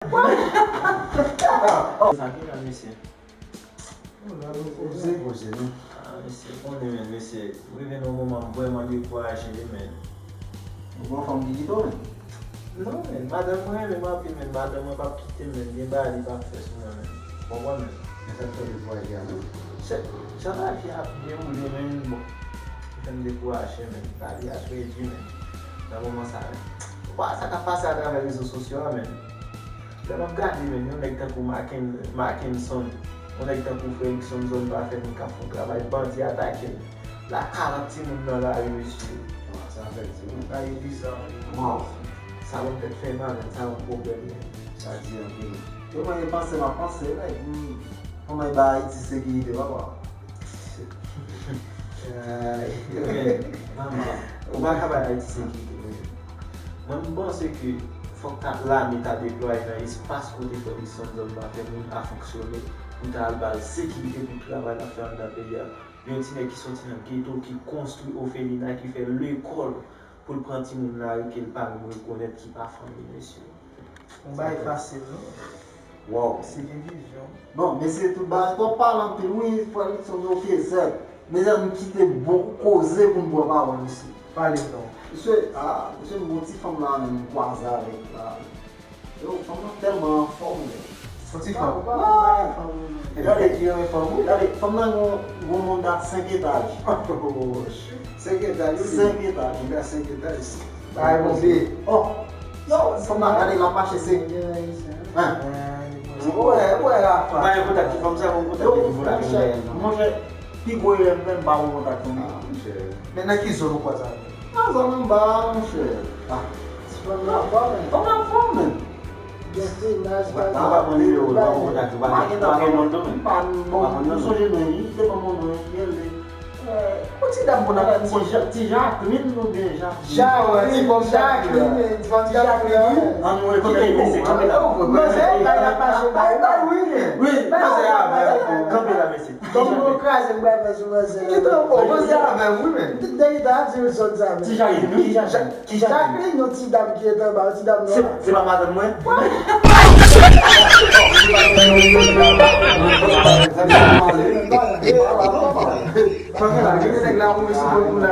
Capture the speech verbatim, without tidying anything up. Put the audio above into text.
Sa ki la, mesye? Poze, poze, non. Ah, mesye, konnen, men, mesye, m rive nan yon moman, m vrèman dekouraje, wi, men. Ou gen yon fanm ki kite w, men? Non, men, madanm mwen renmen m anpil, men, madanm mwen p ap kite m, men, gen bagay li p ap fè sou mwen, men. Ou konprann, men? Men sa k fè w dekouraje a, non? Se, jan lavi a ap dewoule, men, bon, li fè m dekouraje, men, lavi a trè di, men, nan moman sa, men. Ou pa wè sa k ap pase atravè rezo sosyo a, men. Lè m ap gade, men, yon nèg tankou Maken-, Mackenson, yon nèg tankou Fredrickson zòn pa fè m k ap fè yon travay, bandi atake l. L a karant timoun nan lari, mesye. Ah, sa fè di, wi. Bagay yo biza, wi. Waw. Sa ban m tèt fè mal, men, sa ban m pwoblèm, men. Sa di anpil. Yo, mwen, panse m ap panse, like, hmm, kòman e ba Ayiti sekirite, papa? Ay, men, manman, ou pa ka bay Ayiti sekirite, men. Mwen, m panse ke fòk ta, lame ta deplwaye nan espas kote Fredrickson zòn pa fè moun a fonksyone, pou ta al ba l sekirite pou travay l ap fè anndan peyi a. Yon ti nèg ki soti nan geto, ki konstwi ofelina, ki fè lekòl pou l pran timoun lari ke l pa menm rekonèt ki pa fanmi l, mesye. Yon bagay fasil, non? Waw. Se gen vizyon. Bon, mesye, tout bagay, w ap pale anpil, wi, frè Luckson, ok, zèt. Mezanmi, m kite bon koze pou m pran pawòl, mesye. Pale non. Mesye, ah, mesye, m gon ti fanm la, menm, m kwaze avèk la. Yo, fanm nan tèlman anfòm, men. Yon ti fanm. Ou pa, ou pa wè fanm, non. Gade, gade, fanm nan gon, gon monda senk etaj. Oh, shit. Senk etaj, wi. Senk etaj. Monda senk etaj. Bagay bon, be. Oh, yo, fanm nan gade, l ap mache, se. Hein? Ou wè, ou wè, Rafa. Pa gen kontak ki fanm sa, bon kontak ki fanm sa. Monchè, monchè, pi gwo erè m fè, m pa gon kontak fanm nan. Ah, monchè. Men nan ki zòn ou kwaze avè l? Nan zòn anba a, monchè. Ah. Ti fanm nan anfòm, men. Fanm nan anfòm, men. Gen pil naj, pa gen. Ou pa konn nimewo l, ou pa konn kontak li, ou pa gen, ou pa gen non l tou, men. M pa, bon, m sonje non li, li te ban m yon non, li rele, euh, yon ti dam konn ap, ti Ja-, ti Jacqueline oubyen Jacqueline? Jacqueline, Jacqueline, ti fanm Jacqueline, wi. An nou rekòmande, mesye, kanpe la. Manzè, bay la mache, bay, bay, wi. Wi, manzè a, kanpe la, mesye. Kòm nou kraze, m pral fè sou manzè. Li twò fò, manzè avè m, wi, men. Dèyè ta di l sòt sa, men. Ti Jacqueline, wi, Jacqueline. Jacqueline, yon ti dam ki rete anba, yon ti dam nwa. Se, se pa madanm mwen? Sa gen la, gen nèg la, ou mwen sou bò pou la.